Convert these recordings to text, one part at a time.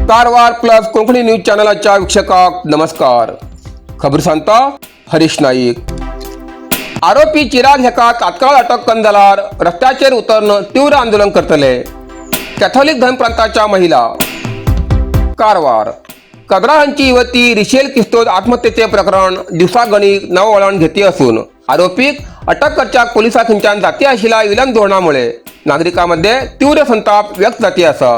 Karwar plus Konkani news चॅनलाच्या वीक्षकाक नमस्कार. खबर सांगता हरीश नाईक. आरोपी चिराग हेका तात्काळ अटक कन जाल्यार रस्त्याचेर उतरून तीव्र आंदोलन करतले, कॅथोलिक धर्मप्रांताच्या महिला. कारवार कदरा हांची युवती रिशेल किस्तोद आत्महत्येचे प्रकरण दिवसागणिक नवं वळण घेती असून आरोपीक अटक करच्याक पोलिसा खंयच्यान जाती आशिल्ल्या विलंब धोरणामुळे नागरिकांमध्ये तीव्र संताप व्यक्त जाती आसा.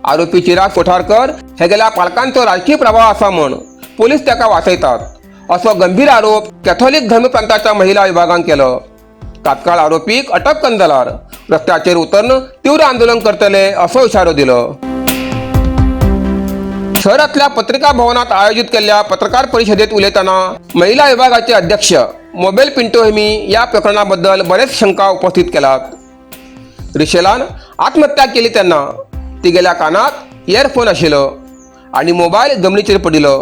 आरोपी चिराग कोठारकर हे गेल्या पालकांचो राजकीय प्रभाव आसा म्हूण पोलीस ताका वाचयतात असो गंभीर आरोप कॅथोलिक धर्मप्रांताच्या महिला विभागान केलो. तात्काळ आरोपीक अटक कन जाल्यार रस्त्याचेर उतरून तीव्र आंदोलन करतले असो इशारो दिलो. शहरातल्या पत्रिका भवनात आयोजित केल्ल्या पत्रकार परिषदेत उलयतना महिला विभागाचे अध्यक्ष मोबेल पिंटो हेमी या प्रकरणाबद्दल बरेच शंका उपस्थित केलात. रिशेलान आत्महत्या केली तेन्ना तिगेल्या कानात इयरफोन आशिल्लो आणि मोबायल जमनीचेर पडिल्लो.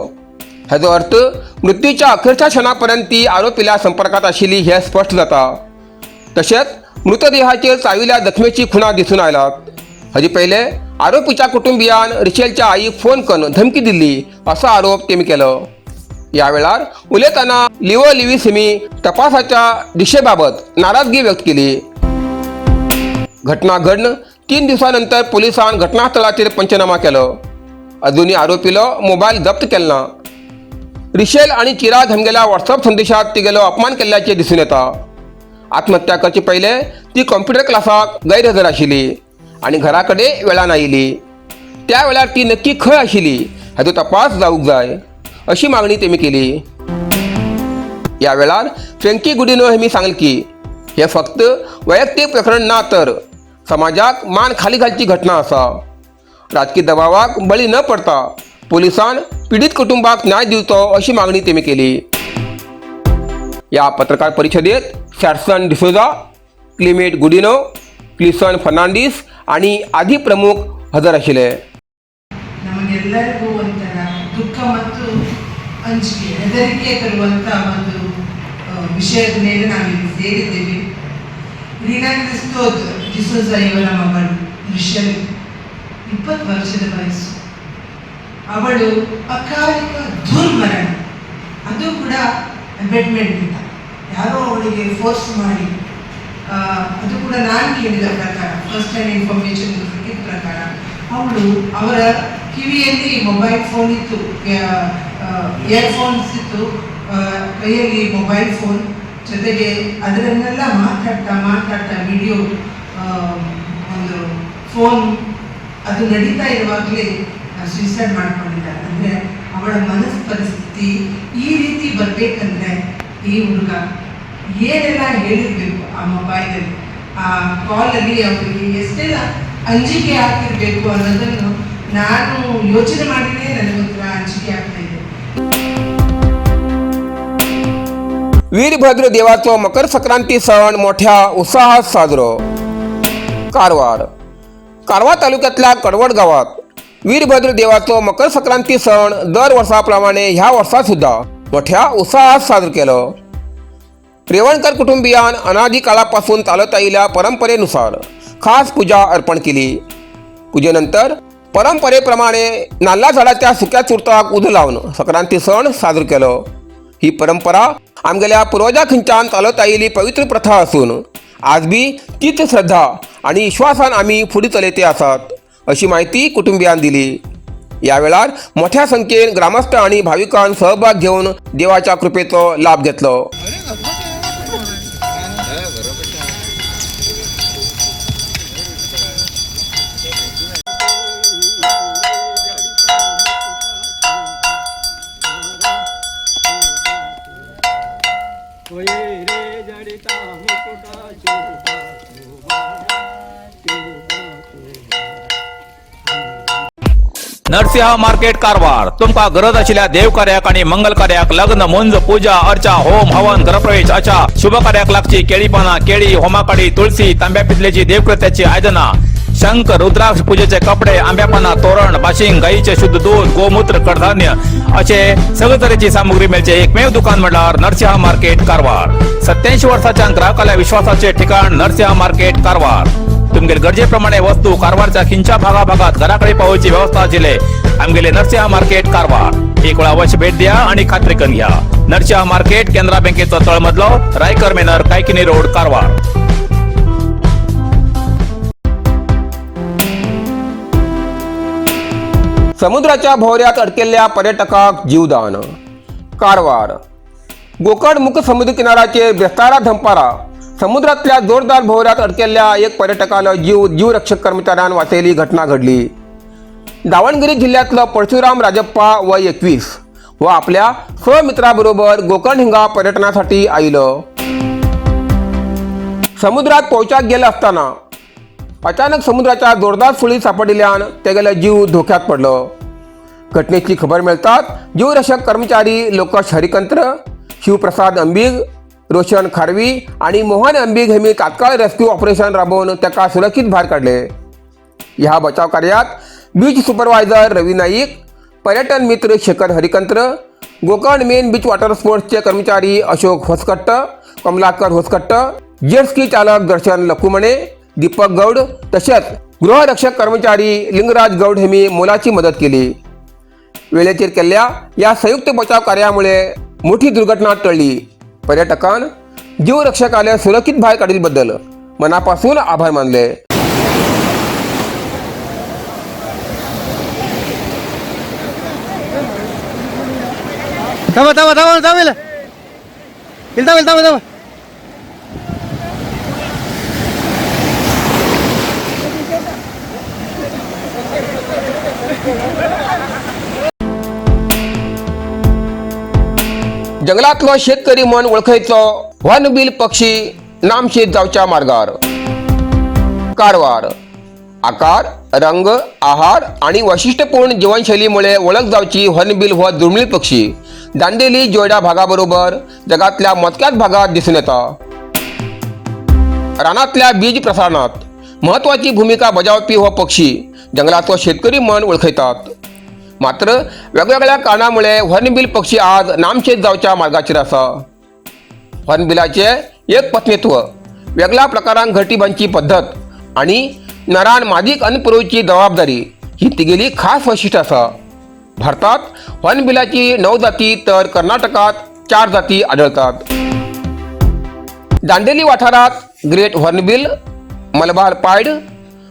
हाजो अर्थ मृत्यूच्या अखेरच्या क्षणापर्यंत ती आरोपील्या संपर्कात आशिल्ली हे स्पश्ट जाता. तशेंच मृतदेहाचेर चाविल्ल्या जखमेची खुणा दिसून आयलात. हाजे पयले आरोपीच्या कुटुंबियान रिशेलच्या आईक फोन करून धमकी दिल्ली असो आरोप तेमी केलो. या वेळार उलयतना लिओ लिवीस हिमी तपासाच्या दिशेबाबत नाराजगी व्यक्त केली. घटना घडण 3 दिवसानंतर पोलिसान घटनास्थळाचेर पंचनामा केलो. अजूनही आरोपीलो मोबायल जप्त केलो ना. रिशेल आणि चिराग हांगेल्या व्हॉट्सअप संदेशात तिगेलो अपमान केल्ल्याचे दिसून येता. आत्महत्या करचे पयले ती कॉम्प्युटर क्लासाक गैरहजर आशिल्ली आणि घरा कडेन वेळान आयिल्ली. त्या वेळार ती नक्की खंय आशिल्ली हाचो तपास जावंक जाय अशी मागणी तेमी केली. या वेळार फ्रेंकी गुडिनो हेमी सांगलें की हे फक्त वैयक्तीक प्रकरण ना तर समाजाक मान खाली घालची घटना आसा. राजकी दबावाक बळी न पडता पोलिसान पिडीत कुटुंबाक न्याय दिवचो अशी मागणी तेमी केली. या पत्रकार परिषदेत सॅडसन डिसोजा, क्लिमेट गुडिनो, क्लिसन फर्नांडीस आणि आदी प्रमुख हजर आशिल्ले. ನಮಗೆಲ್ಲರಿಗೂ ಒಂಥರ ದುಃಖ ಮತ್ತು ಅಂಜಿಕೆ, ಹೆದರಿಕೆ ತರುವಂಥ ಒಂದು ವಿಷಯದ ಮೇಲೆ ನಾವಿಲ್ಲಿ ಸೇರಿದ್ದೇವೆ. ರೀನಾ ಕ್ರಿಸ್ತೋದ್ ಡಿಸೋಜ ಇವರ ಮಗಳು ರಿಷಲ್, 20 ವರ್ಷದ ವಯಸ್ಸು. ಅವಳು ಅಕಾಲಿಕ ದುರ್ಮರಣ, ಅದು ಕೂಡ ಅಬೆಟ್ಮೆಂಟ್, ಯಾರೋ ಅವಳಿಗೆ ಫೋರ್ಸ್ ಮಾಡಿ. ಅದು ಕೂಡ ನಾನು ಕೇಳಿದ ಪ್ರಕಾರ, ಫಸ್ಟ್ ಹ್ಯಾಂಡ್ ಇನ್ಫಾರ್ಮೇಷನ್ ಸಿಕ್ಕಿದ ಪ್ರಕಾರ, ಅವಳು ಅವರ ಕಿವಿಯಲ್ಲಿ ಮೊಬೈಲ್ ಫೋನ್ ಇತ್ತು, ಇಯರ್ಫೋನ್ಸ್ ಇತ್ತು, ಕೈಯಲ್ಲಿ ಮೊಬೈಲ್ ಫೋನ್ ಜೊತೆಗೆ ಅದರನ್ನೆಲ್ಲ ಮಾತಾಡ್ತಾ ಮಾತಾಡ್ತಾ ವಿಡಿಯೋ ಒಂದು ಫೋನ್ ಅದು ನಡೀತಾ ಇರುವಾಗಲೇ ಸೂಸೈಡ್ ಮಾಡ್ಕೊಂಡಿದ್ದಾರೆ. ಅಂದರೆ ಅವಳ ಮನಸ್ ಪರಿಸ್ಥಿತಿ ಈ ರೀತಿ ಬರಬೇಕಂದ್ರೆ ಈ ಹುಡುಗ ಏನೆಲ್ಲ ಹೇಳಿರ್ಬೇಕು ಆ ಮೊಬೈಲಲ್ಲಿ, ಆ ಕಾಲಲ್ಲಿ ಅವರಿಗೆ ಎಷ್ಟೆಲ್ಲ ಅಂಜಿಕೆ ಆಗ್ತಿರ್ಬೇಕು ಅನ್ನೋದನ್ನು ನಾನು ಯೋಚನೆ ಮಾಡಿನೇ ನನಗೊಂಥರ ಅಂಜಿಕೆ ಆಗ್ತಾ ಇದೆ. वीरभद्र देवाचो मकर संक्रांती सण मोठ्या उत्साहात साजरो. कारवार. कारवार तालुक्यातल्या कडवड गावात वीरभद्र देवाचो मकर संक्रांती सण दर वर्साप्रमाणे ह्या वर्सा सुद्धा मोठ्या उत्साहात साजरो केलो. रेवणकर कुटुंबियान अनादी काळापासून चालत आयिल्ल्या परंपरेनुसार खास पूजा अर्पण केली. पूजेनंतर परंपरेप्रमाणे नाल्ला झाडाच्या सुक्या चुडताक उजो लावन संक्रांती सण साजरो केलो. ही परंपरा आमगेल्या पुर्वजा खंयच्यान चालत आयिल्ली पवित्र प्रथा आसून आज बी तीच श्रद्धा आणि विश्वासान आमी फुडें चलयते आसात अशी माहिती कुटुंबियान दिली. या वेळार मोठ्या संख्येन ग्रामस्थ आणि भाविकांन सहभाग घेवन देवाच्या कृपेचो लाभ घेतलो. नरसिंह मार्केट कारवार. तुमका गरज आशिल्ल्या देव कार्याक आणि मंगल कार्याक, लग्न, मुंज, पूजा अर्चा, होम हवन, गृहप्रवेश अशा शुभ कार्याक लागची केळी पाना, केळी, होमाकाडी, तुळसी, तांब्या पितलेची देवकृत्याची आयदना, शंख, रुद्राक्ष, पूजेचे कपडे, आंब्या पाना, तोरण, बाशिंग, गाईचे शुद्ध दूध, गोमूत्र, कडधान्य असे सगळे तरेची सामुग्री मेळचे एकमेव दुकान म्हणल्यार नरसिंह मार्केट कारवार. 87 वर्साच्या ग्राहकाल्या विश्वासाचे ठिकाण नरसिंह मार्केट कारवार. तुमगेले गरजे प्रमाणे वस्तू कारवारच्या खिंच्या भागा भागात घराकडे पावोवची व्यवस्था आशिल्ले आमगेले नरसिंहा मार्केट कारवार. एक वेळा अवश्य भेट द्या आणि खात्री करून घ्या. नरसिंहा मार्केट, केनरा बँकेचो तळमजलो, रायकर मेनर, कायकिनी रोड, कारवार. समुद्राच्या भोवऱ्यात अडकेल्ल्या पर्यटकाक जीवदान. कारवार. गोकर्ण मुख्य समुद्र किनाराचेर बेस्तारा धंपारा समुद्रातल्या जोरदार भोवऱ्यात अडकेल्ल्या एक पर्यटकाला जीव जीवरक्षक कर्मचाऱ्यान वाचयली घटना घडली. दावणगिरी जिल्ह्यातलं परशुराम राजप्पा वय 21 व आपल्या सहमित्राबरोबर गोकर्ण हिंगा पर्यटनासाठी आईलं. समुद्रात पोहोचाक गेलं असताना अचानक समुद्राच्या जोरदार फुळी सापडल्यान तेगेलो जीव धोक्यात पडलो. घटनेची खबर मिळताच जीवरक्षक कर्मचारी लोकश हरिकंत्र, शिवप्रसाद अंबीग, रोशन खारवी आणि मोहन अंबीग हेमी तात्काळ रेस्क्यू ऑपरेशन राबवून ताका सुरक्षित भायर काडले. ह्या बचाव कार्यात बीच सुपरवायझर रवी नाईक, पर्यटन मित्र Shekhar Harikantra, Gokarna main beach water स्पोर्ट्सचे कर्मचारी अशोक होसकट्ट, कमलाकर होसकट्ट, जेट स्की चालक दर्शन लकुमणे, दीपक गौड तसेच गृहरक्षक कर्मचारी लिंगराज गौड यांनी मोलाची मदत केली. वेळेचेर केल्ल्या या संयुक्त बचाव कार्यामुळे मोठी दुर्घटना टळली. पर्यटकान जीवरक्षकाला सुरक्षित बाहेर काढीलबद्दल मनापासून आभार मानले. थांबा थांबा थांबा, थांबेल. ಇಲ್ಲಿ थांबेल, थांबा थांबा. जंगलातलो शेतकरी म्हण वळखयचो हॉर्नबिल पक्षी नामशेत जावच्या मार्गार. कारवार. आकार, रंग, आहार आणि वैशिष्ट्यपूर्ण जीवनशैलीमुळे वळख जावची हॉर्नबिल हो दुर्मिळ पक्षी दांडेली जोयडा भागाबरोबर जगातल्या मोजक्याच भागात दिसून येता. रानातल्या बीज प्रसारणात महत्वाची भूमिका बजावपी हो पक्षी जंगलाचो शेतकरी म्हण वळखयतात. मात्र वेगवेगळ्या कारणामुळे हॉर्नबिल पक्षी आज नामशेत जावच्या मार्गाचेर आसा. हॉर्नबिलाचे एक पत्नीत्व, वेगळ्या प्रकारान घरटी बांदची पद्दत आणि नरान मादीक अन्न पुरोवची जबाबदारी ही तिगेली खास वैशिष्ट्य आसा. भारतात हॉर्नबिलाची 9 जाती तर कर्नाटकात 4 जाती आढळतात. दांडेली वाठारात great hornbill, Malabar pied,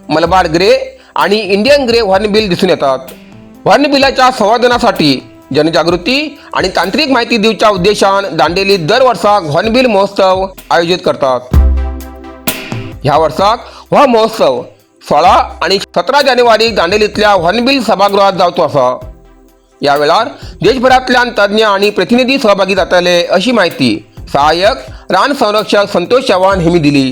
Malabar grey आणि इंडियन ग्रे हॉर्नबिल दिसून येतात. हॉर्नबिलाच्या संवर्धनासाठी जनजागृती आणि तांत्रिक माहिती दिवच्या उद्देशान दांडेलीत दर वर्साक हॉर्नबिल महोत्सव आयोजित करतात. ह्या वर्साक हो महोत्सव 16 आणि 17 जानेवारी दांडेलीतल्या हॉर्नबिल सभागृहात जावचो आसा. या वेळार देशभरांतल्यान तज्ञ आणि प्रतिनिधी सहभागी जातले अशी माहिती सहाय्यक रान संरक्षक संतोष चव्हाण यांनी दिली.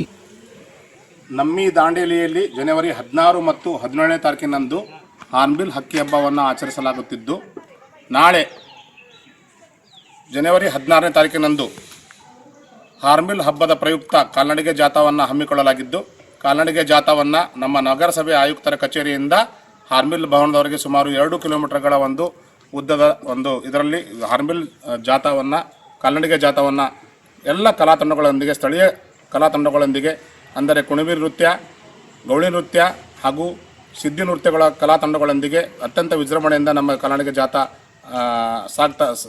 ನಮ್ಮಿ ದಾಂಡೇಲಿಯಲ್ಲಿ ಜನವರಿ 16 ಮತ್ತು 17ನೇ ತಾರೀಕಿನಂದು ಹಾರ್ನ್ಬಿಲ್ ಹಕ್ಕಿ ಹಬ್ಬವನ್ನು ಆಚರಿಸಲಾಗುತ್ತಿದ್ದು, ನಾಳೆ ಜನವರಿ 16ನೇ ತಾರೀಕಿನಂದು ಹಾರ್ನ್ಬಿಲ್ ಹಬ್ಬದ ಪ್ರಯುಕ್ತ ಕಾಲ್ನಡಿಗೆ ಜಾಥಾವನ್ನು ಹಮ್ಮಿಕೊಳ್ಳಲಾಗಿದ್ದು, ಕಾಲ್ನಡಿಗೆ ಜಾಥಾವನ್ನು ನಮ್ಮ ನಗರಸಭೆ ಆಯುಕ್ತರ ಕಚೇರಿಯಿಂದ ಹಾರ್ನ್ಬಿಲ್ ಭವನದವರೆಗೆ ಸುಮಾರು 2 ಕಿಲೋಮೀಟರ್ಗಳ ಒಂದು ಉದ್ದದ ಒಂದು ಇದರಲ್ಲಿ ಹಾರ್ನ್ಬಿಲ್ ಜಾಥಾವನ್ನು, ಕಾಲ್ನಡಿಗೆ ಜಾಥಾವನ್ನು ಎಲ್ಲ ಕಲಾ ತಂಡಗಳೊಂದಿಗೆ, ಸ್ಥಳೀಯ ಕಲಾ ತಂಡಗಳೊಂದಿಗೆ, ಅಂದರೆ ಕುಣಬಿ ನೃತ್ಯ, ಗೌಳಿ ನೃತ್ಯ ಹಾಗೂ ಸಿದ್ಧಿ ನೃತ್ಯಗಳ ಕಲಾ ತಂಡಗಳೊಂದಿಗೆ ಅತ್ಯಂತ ವಿಜೃಂಭಣೆಯಿಂದ ನಮ್ಮ ಕಾಲ್ನಡಿಗೆ ಜಾಥಾ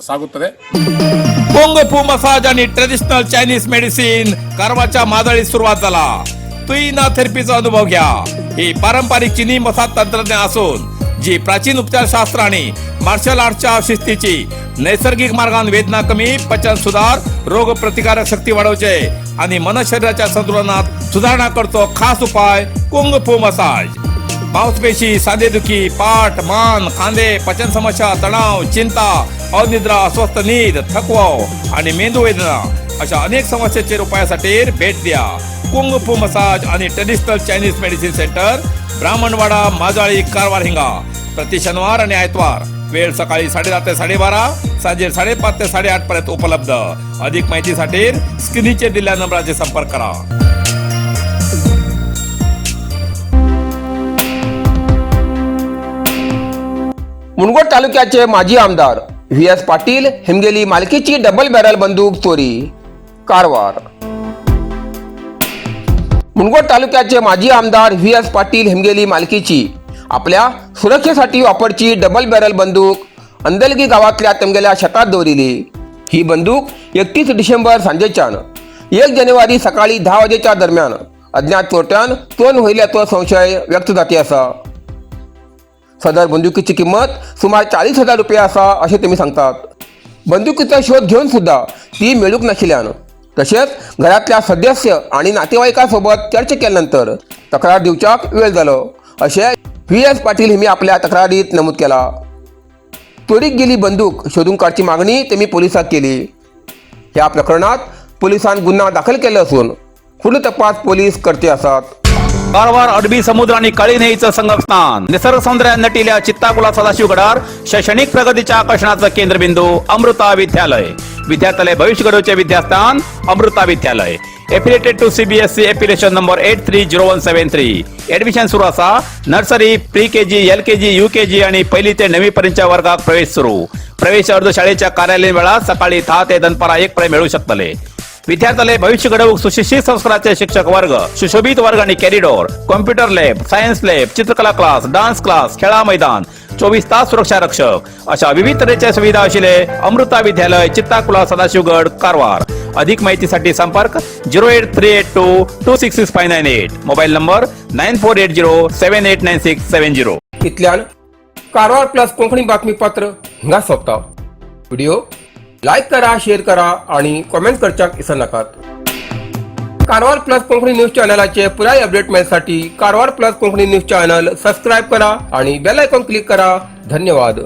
ಸಾಗುತ್ತದೆ. कुंग फू मसाज आणि ट्रेडिशनल चायनीज मेडिसिन कारवारच्या मादळीत सुरुवात झाला. तुईना थेरपीचा अनुभव घ्या. ही पारंपरिक चिनी मसाज तंत्रज्ञान असून जी प्राचीन उपचारशास्त्र आणि मार्शल आर्टच्या शिस्तीची नैसर्गिक मार्गान वेदना कमी, पचन सुधार, रोग प्रतिकारक शक्ती वाढवचे आणि मन शरीराच्या संतुलनात सुधारणा करतो खास उपाय कुंग फू मसाज. मांसपेशी, सांधेदुखी, पाठ, मान, खांदे, पचन समस्या, तणाव, चिंता, अनिद्रा, अस्वस्थ नीद, थकवा आणि मेंदू वेदना अशा अनेक समस्येचेर उपायासाठी भेट द्या कुंग फू मसाज आणि traditional Chinese medicine centre, Brahmanwada, Majali, Karwar हिंगा. प्रति शनिवार आणि आयतवार वेळ सकाळी 10:30 ते 12:30, सांजे 5:30 ते 8:30 पर्यंत उपलब्ध. अधिक माहितीसाठी स्क्रीनचे दिलेल्या नंबराचे संपर्क करा. मुनगोड तालुक्याचे माजी आमदार व्ही एस पाटील हेमगेली मालकीची डबल बॅरल बंदूक चोरी. कारवार. मुनगोड तालुक्याचे माजी आमदार व्ही एस पाटील हेमगेली मालकीची आपल्या सुरक्षेसाठी वापरची डबल बॅरल बंदूक अंदलगी गावातल्या तमगेल्या शेतात दवरिली. ही बंदूक 31 डिसेंबर सांजेच्यान 1 जानेवारी सकाळी 10 वाजेच्या दरम्यान अज्ञात चोरट्यान चोरून व्हेल्याचो संशय व्यक्त जाती आसा. सदर बंदुकीची किंमत सुमार 40,000 रुपये आसा अशें तेमी सांगतात. बंदुकीचा शोध घेऊन सुद्धा ती मेळूंक नाशिल्ल्यान तशेंच घरातल्या सदस्य आणि नातेवाईकासोबत चर्चा केल्यानंतर तक्रार दिवच्याक वेळ जालो अशें व्ही एस पाटील हेमी आपल्या तक्रारीत नमूद केला. चोरीक गेली बंदूक शोधून काडची मागणी तेमी पोलिसाक केली. ह्या प्रकरणात पोलिसान गुन्हा दाखल केलो असून फुडलो तपास पोलीस करते आसात. कारवार अरबी समुद्र आणि काळी न्हंयेचं संगमस्थान, निसर्ग सौंदर्यात नटिल्या चित्ताकुला सदाशिवगडार शैक्षणिक प्रगतीच्या आकर्षणाचं केंद्रबिंदू अमृता विद्यालय. विद्यार्थ्यालय भविष्य घडवचे विद्यास्थान अमृता विद्यालय. Affiliated to CBSE, affiliation number 830173. Admission सुरू असा. Nursery, pre KG, LKG, UKG आणि पहिली ते नववी पर्यंतच्या वर्गात प्रवेश सुरू. प्रवेश अर्ज शाळेच्या कार्यालयीन वेळात सकाळी 10 ते दनपारा 1 पर्यंत मिळू शकतले. विद्यार्थ्याला भविष्य घडवूक सुशिक्षित संस्काराचे शिक्षक वर्ग, सुशोभित वर्ग आणि corridor, computer lab, science lab, चित्रकला क्लास, डान्स क्लास, खेळा मैदान, 24 तास सुरक्षा रक्षक अशा विविध तऱ्हेच्या सुविधा असलेले अमृता विद्यालय, चित्ताकुला, सदाशिवगड, कारवार. अधिक माहितीसाठी संपर्क 08382266598, mobile number 9480789670. इतल्यान कारवार प्लस कोंकणी बातमीपत्र हिंगा सोंपता. व्हिडिओ लायक करा, शेअर करा आणि कॉमेंट करच्याक विसर नाकात. कारवार प्लस कोंकणी न्यूज चॅनलाचे पुराय अपडेट मेळसाठी Karwar plus Konkani news channel subscribe करा आणि बेल आयकॉन क्लिक करा. धन्यवाद.